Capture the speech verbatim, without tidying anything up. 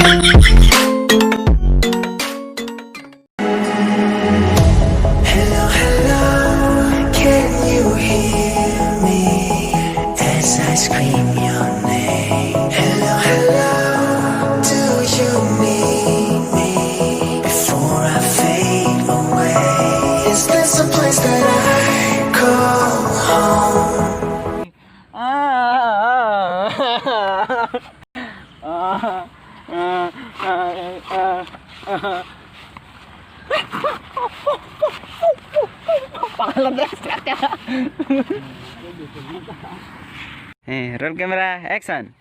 Hello, hello, can you hear me as I scream your name? Hello, hello, do you need me before I fade away? Is this a place that I call home? Pangalan dia. Eh, roll camera, action.